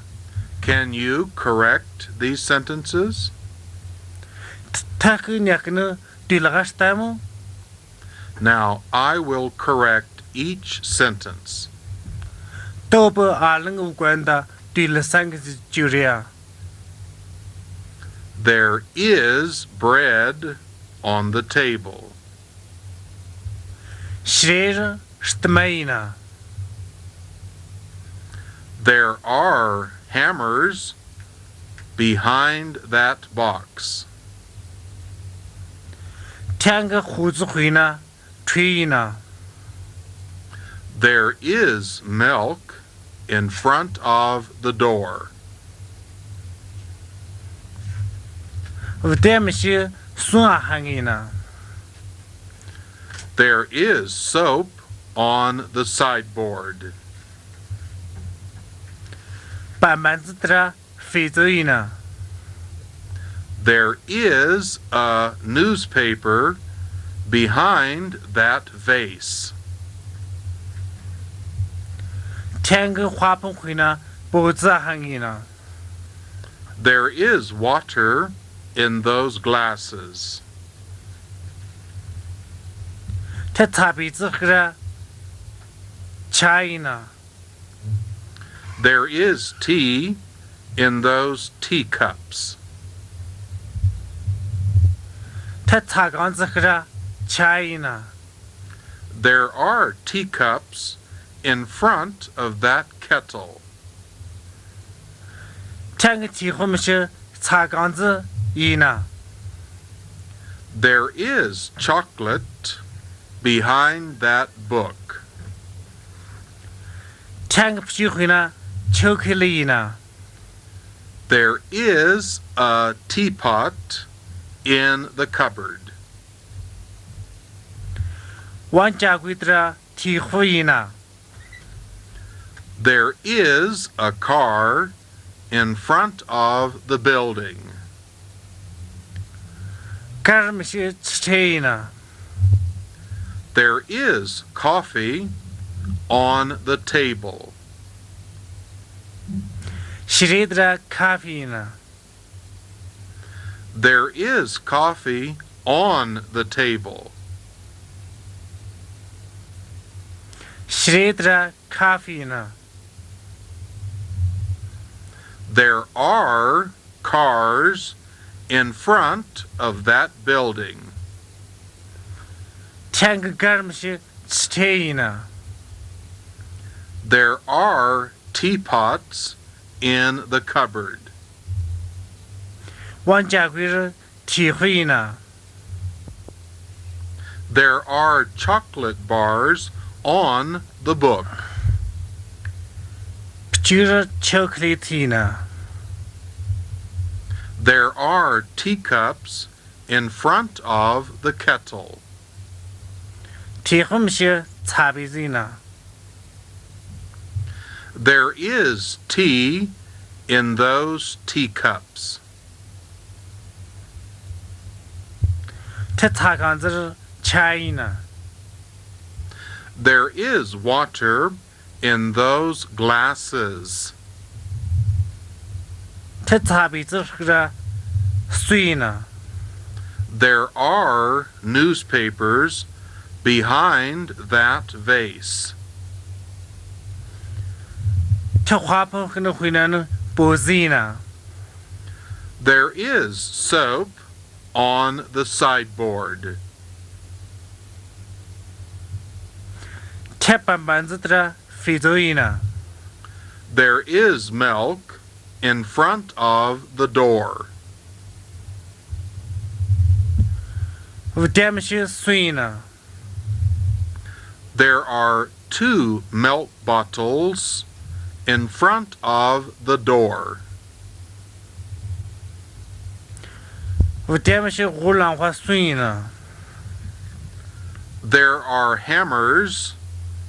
Can you correct these sentences? ཐག་གི་ཉག་གི་ནི་ཏུས་ལ་ག་སྟ་མོ། Now I will correct each sentence. ཏོ་པི་ཨ་ལང་ཨུ་ཀོན་ད་ཏུས་ལ་སང་གི་ཅུ་རི་ཡ། There is bread on the table. ཤྲེ་རི་སྟི་མ་ཨིན་ན། There are hammers behind that box. ཐང་གི་ཧུ་ཙི་ཧུ་ན་ཁྲུ་ཨིན་ན། There is milk in front of the door. བུ་ཏེ་མི་ཤི་སུང་ཨ་ཧང་ཨིན་ན། There is soap on the sideboard. པ་མན་ཙི་ཏྲ་ཧྥེ་ཙོ་ཨིན་ན། There is a newspaper behind that vase. ཐང་གི་ཧྭ་ཕུང་ཧུ་ན་པོ་ཙི་ཧང་ཨིན་ན། There is water in those glasses. ཐ་ཚ་པི་ཙི་ཧི་ར་ཆ་ཨིན་ན། There is tea in those teacups. ཐ་ཚ་གང་ཙི་ཧི་ར་ཆ་ཨིན་ན། There are teacups in front of that kettle. ཐང་གི་ཐི་ཧོ་མི་ཤི་ཚ་གང་ཙི་ཨིན་ན། There is chocolate behind that book. ཐང་གི་ཕྱི་ཧུ་ན་ཆོ་ཁི་ལི་ཨིན་ན། There is a teapot in the cupboard. ཝང་ཅ་གུའི་ཏྲ་ཐི་ཧོ་ཨིན་ན། There is a car in front of the building. ཀར་མི་ཤི་ཆི་ཁྲེ་ཨིན་ན། There is coffee on the table. ཤྲེ་ཏྲ་ཁ་ཧྥི་ཨིན་ན། There is coffee on the table. ཤྲེ་ཏྲ་ཁ་ཧྥི་ཨིན་ན། There are cars in front of that building. ཐང་གི་ཀར་མི་ཤི་ཆི་ཁྲེ་ཨིན་ན། There are teapots in the cupboard. ཝང་ཅ་གུའི་རི་ ཐིག་ཧུ་ཨིན་ན། There are chocolate bars on the book. ཕྱི་རུ་ཆོ་ཀོ་ལེཊ་ཨིན་ན། There are teacups in front of the kettle. ཐིག་ཧུ་མི་ཤི་ཚ་བི་ཟི་ཨིན་ན། There is tea in those teacups. ཐི་ཚ་ཁང་ཟིར་ཆ་ཨིན་ན། There is water in those glasses. ཐི་ཚ་བི་ཟིར་ཧྲིག་ར་སུ་ཨིན་ན། There are newspapers behind that vase. ཐི་ཧྭ་ཕོ་ཁི་ནི་ཧུ་ཨིན་ན་ནི་པོ་ཟི་ཨིན་ན། There is soap on the sideboard. ཐི་པམ་པན་ཟིར་ཏྲ་ཕི་ཛོ་ཨིན་ན། There is milk in front of the door. བུ་ཏེ་མི་ཤི་སུ་ཨིན་ན། There are two milk bottles in front of the door. བུ་ཏེ་མི་ཤི་ཧུ་ལང་ཧྭ་སུ་ཨིན་ན། There are hammers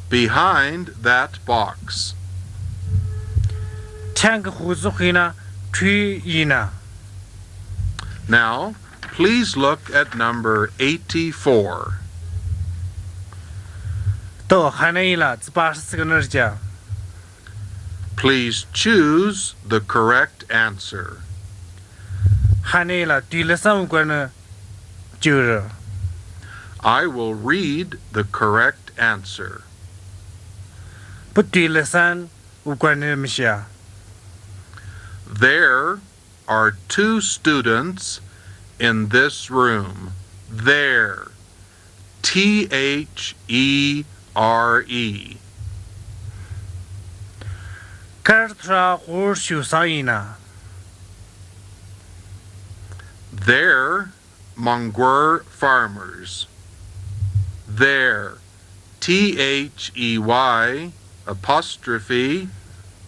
behind that box. ཐེང་གི་ཧུ་ཟུ་ཧུ་ཨིན་ན་ཁྲུ་ཨིན་ན། Now, please look at number eighty-four. ཏོ་ཧ་ནེ་ལ་ཙི་པ་སི་ཀ་ནར་ཅ། Please choose the correct answer. ཧ་ནེ་ལ་དུས་ལེ་སན་ཀོན་ནི་ཅུ་རུ། I will read the correct answer. བུ་དུས་ལེ་སན་ཀོན་ནི་མི་ཤ། There are two students in this room. There. T H E R E. ཀར་ཐུར་ཧུར་ཤུ་ས་ཨིན་ན། They're Mangwar farmers. They're. T H E Y apostrophe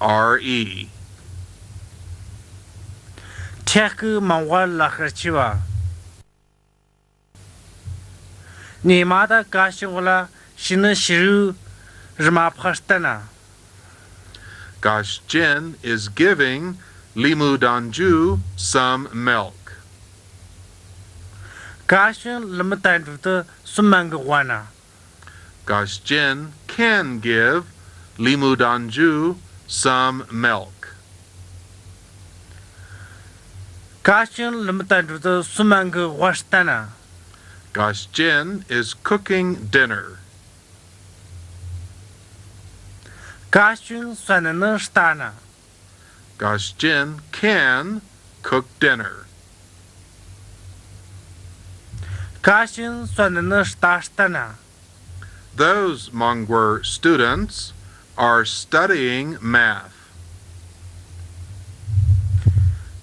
R E. ཐེག་གི་མང་བ་ལ་ཁར་ཆི་བ། ཉི་མ་ད་ཀ་ཤིན་ལ་ཤི་ནི་ཤི་རུ་རི་མ་ཕར་སྟན་ན། Kashchen is giving Limudanju some milk. ཀ་ཤིན་ལི་མི་ཏན་ཏུ་ཏུ་སུ་མང་གི་ཝ་ན། Kashchen can give Limudanju some milk. ཀ་ཤིན་ལི་མི་ཏན་ཏུ་ཏུ་སུ་མང་གི་ཝ་སྟན་ན། Kashchen is cooking dinner. ཀ་ཤིན་སོན་ནི་སྟན་ན། Kashchen can cook dinner. ཀ་ཤིན་སོན་ནི་སྟ་སྟན་ན། Those Mangwar students are studying math.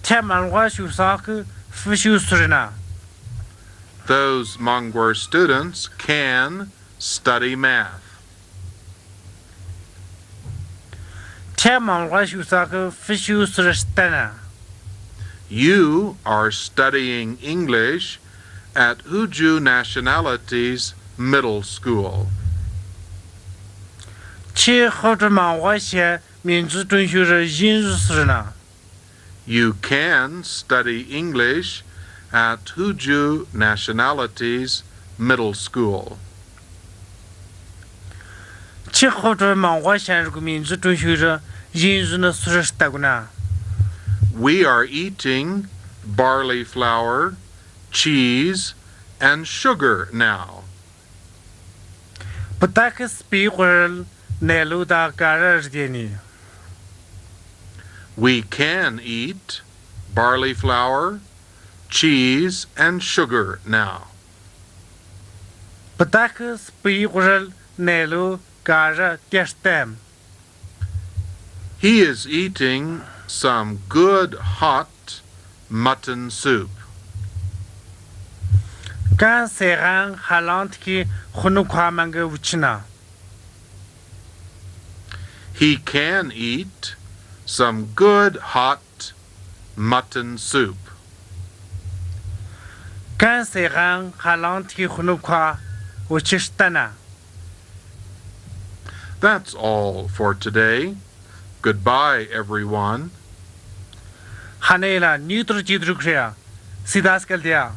ཐེ་མང་བ་ཤུ་ས་ཀི་ཕི་ཤུ་སུ་རི་ན། Those Mangwar students can study math. ཐེ་མང་བ་ཤུ་ས་ཀི་ཕི་ཤུ་སུ་རི་སྟན་ན། You are studying English at Huju Nationalities Middle School. ཁྱེ་ཧོ་ཏུ་མང་བ་ཤེ་མིན་ཛུ་ཀྲུང་ཤུ་རི་ཡིན་ཟུ་སུ་རི་ན། You can study English at Huju Nationalities Middle School. ཁྱེ་ཧོ་ཏུ་མང་བ་ཤན་རུ་གུ་མིན་ཛུ་ཀྲུང་ཤུ་རི་ཡིན་ཟུ་ནི་སུ་རི་སྟ་གུ་ན། We are eating barley flour, cheese, and sugar now. པུ་ཏ་ཁི་སྤི་ཀུར་ནེ་ལུ་ད་ཀ་ར་རི་ཏེ་ནི། We can eat barley flour, cheese, and sugar now. པུ་ཏ་ཁི་སྤི་ཀུར་ནེ་ལུ་ཀ་ར་ཏེ་སྟེམ། He is eating some good hot mutton soup. ཀན་སེ་རང་ཧ་ལམ་ཐིག་གི་ཧུ་ནུ་ཁ་མང་གི་འུ་ཆི་ན། He can eat some good hot mutton soup. ཀན་སེ་རང་ཧ་ལམ་ཐིག་གི་ཧུ་ནུ་ཁ་འུ་ཆི་སྟན་ན། That's all for today. Goodbye, everyone. ཧ་ནེ་ལ་ནིའུ་ཏྲོ་ཅི་དྲུག་ཧྲེ་ཡ། སི་དཱ་སྐལ་དེ་ཡ།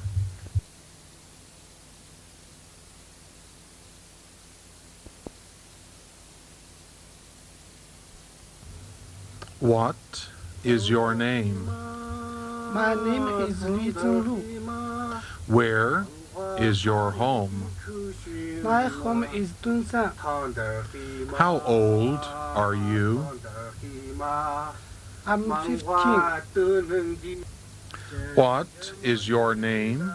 What is your name? My name is Li Zhenglu. Where is your home? My home is Tuensang. How old are you? I'm fifteen. What is your name?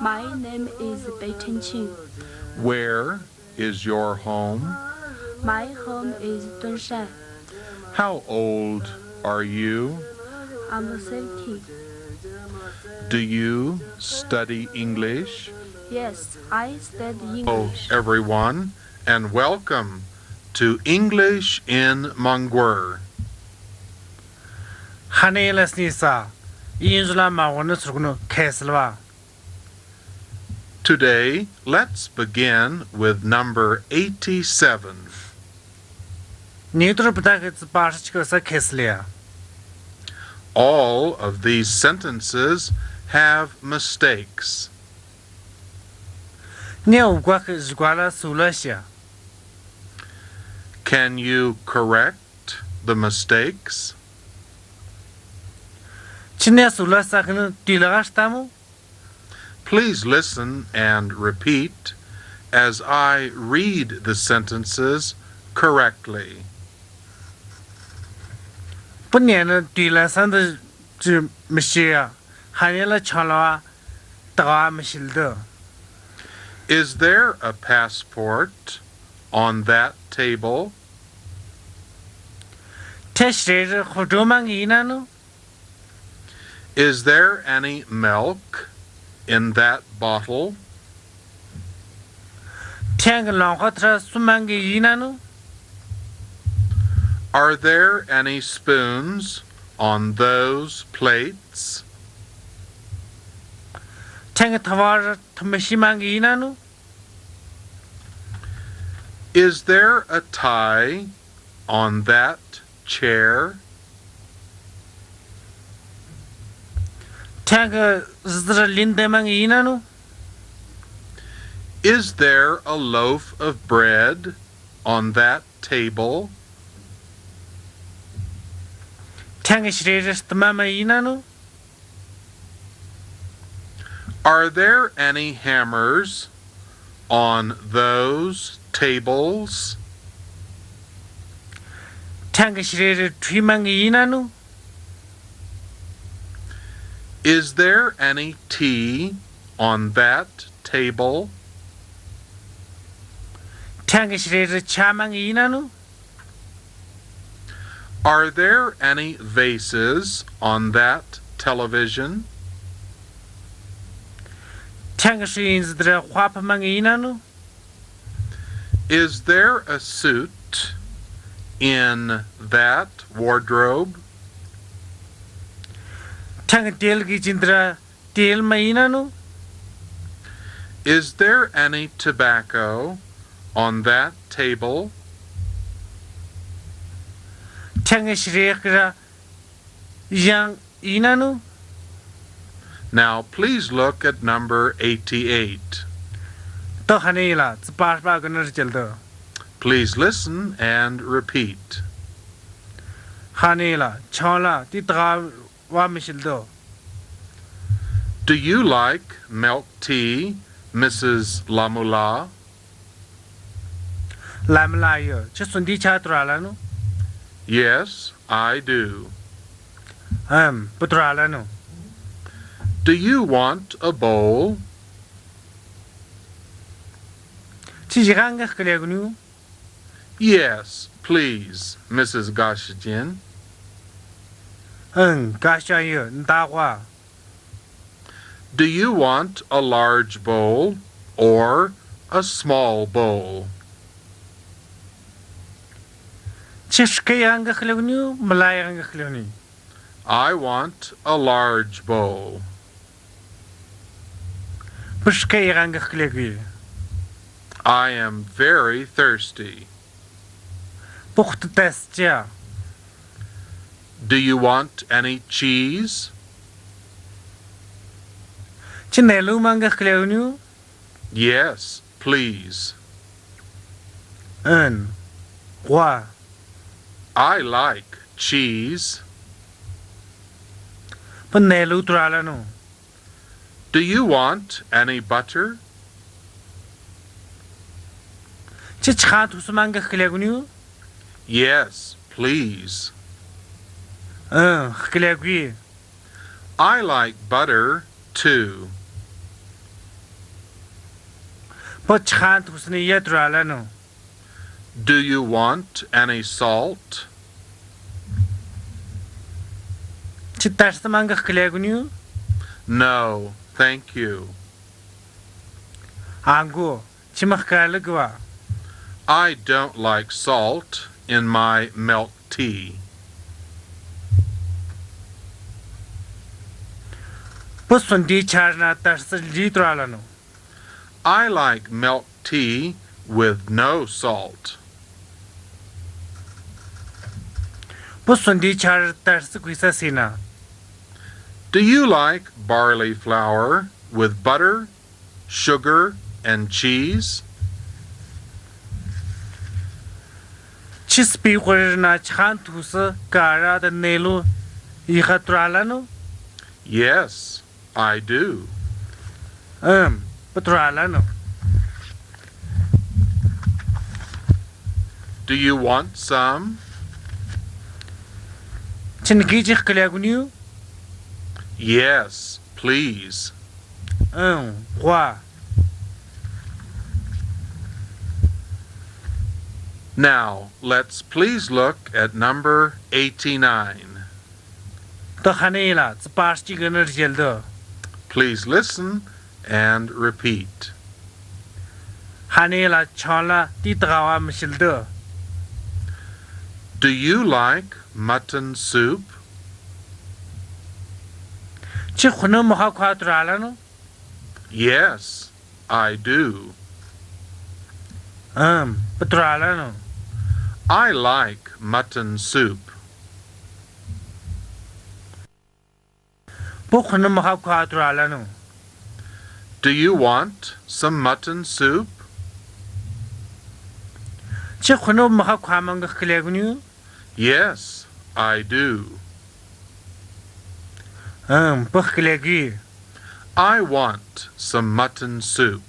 My name is Bei Chengqing. Where is your home? My home is Tuensang. How old are you? I'm seventeen. Do you study English? Yes, I study English. Hello, everyone, and welcome to English in Manguer. ཧ་ནེ་ལ་སི་ནི་ས། ཨིན་ཇི་ལ་མ་ཝ་ནི་སུར་གུ་ནུ་ཁེ་སི་ལ་བ། Today, let's begin with number eighty-seven. ནིའུ་ཏྲོ་པི་ཏ་གི་ཙི་པར་ཤི་ཁ་ས་ཁེ་སི་ལ་ཡ། All of these sentences have mistakes. ནི་འུ་ག་གི་ཞི་ག་ལ་སུ་ལ་ཤ། Can you correct the mistakes? ཅི་ནེ་སུ་ལ་ས་གི་ནི་ཏི་ལ་ག་ཤ་ཏ་མོ། Please listen and repeat as I read the sentences correctly. པུ་ནེ་ནི་ཏི་ལ་ས་འདི་ཅི་མི་ཤེས་ཡ། ཧ་ནེ་ལ་ཆང་ལ་བ་ཏག་བ་མི་ཤེས་ལ་དུ། Is there a passport on that table? ཐེ་ཤི་རེ་རི་ཧོ་ཏོ་མང་ཡིན་ན་ནུ། Is there any milk in that bottle? ཐེང་གི་ལོང་ཁ་ཐ་ར་སུ་མང་གི་ཡིན་ན་ནུ། Are there any spoons on those plates? ཐེང་གི་ཐ་བ་ར་ཐ་མི་ཤི་མང་གི་ཡིན་ན་ནུ། Is there a tie on that chair? ཐེང་གི་ཟི་ར་ལིན་དེ་མང་གི་ཡིན་ན་ནུ། Is there a loaf of bread on that table? ཐེང་གི་ཤི་རེ་རི་སྟི་མ་མ་ཡིན་ན་ནུ། Are there any hammers on those tables? ཐེང་གི་ཤི་རེ་རི་ཁྲུས་མང་གི་ཡིན་ན་ནུ། Is there any tea on that table? ཐེང་གི་ཤི་རེ་རི་ཆ་མང་གི་ཡིན་ན་ནུ། Are there any vases on that television? ཐེང་གི་ཤི་རེ་རི་ཟི་དྲ་ཧྭ་ཕ་མང་གི་ཡིན་ན་ནུ། Is there a suit in that wardrobe? ཐེང་གི་ཏེལ་གི་ཅིན་དྲ་ཏེལ་མ་ཡིན་ན་ནུ། Is there any tobacco on that table? ཐེང་གི་ཤི་རེ་ཀི་ར་ཡང་ཡིན་ན་ནུ། Now please look at number eighty-eight. ཏོ་ཧ་ནེ་ལ་ཙི་པར་པ་གི་ནི་རི་ཅལ་དུ། Please listen and repeat. ཧ་ནེ་ལ་ཆང་ལ་ཏི་ཏག་བ་མི་ཤེས་དོ། Do you like milk tea, Missus Lamula? ལ་མི་ལ་ཡོད། ཁྱེད་སུ་འདི་ཆ་ཏུ་ར་ལ་ནུ། Yes, I do. ཨམ། པུ་ཏུ་ར་ལ་ནུ། Do you want a bowl? ཁྱེད་ཞི་གང་གི་ཁ་ལེ་གུ་ནུ། Yes, please, Missus Gashijin. ཨང་། ག་ཤ་ཡོད། ད་ཝ། Do you want a large bowl or a small bowl? Chi hrika iyangan khlew niu, mala iyangan khlew ni? I want a large bowl. Phrika iyangan khlew ki. I am very thirsty. Pukht test ya. Do you want any cheese? Chi nelu mang khlew niu? Yes, please. N. Wa. I like cheese. Pnelu turalanu. Do you want any butter? Chi chhan thusu mang khlew niu? Yes, please. N, khlew ki. I like butter too. Pchhan thusu ni ya turalanu. Do you want any salt? Chi tars mang khlew niu? No, thank you. Angu, chi mkhlew wa. I don't like salt in my milk tea. Psundi charna tars li turalanu. I like milk tea with no salt. Psundi char tars kuisa sina. Do you like barley flour with butter, sugar, and cheese? Chi spi khurna chhan thusu kara da nelu iha turalanu? Yes, I do. Em, pturalanu. Do you want some? Chi niki chi khlew niu? Yes, please. Em, wa. Now, let's please look at number eighty-nine. Tahani la, tspar chi gnar jeldo. Please listen and repeat. Hani la chonla ti tagawa mshildo. Do you like mutton soup? Chi khunu mkha khwa turalanu? Yes, I do. Em, pturalanu. I like mutton soup. Pu khunu mkha khwa turalanu. Do you want some mutton soup? Chi khunu mkha khwa mang khlew niu? Yes, I do. Em, pkhlew ki. I want some mutton soup.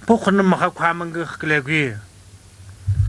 Pu khunu mkha khwa mang khlew ki.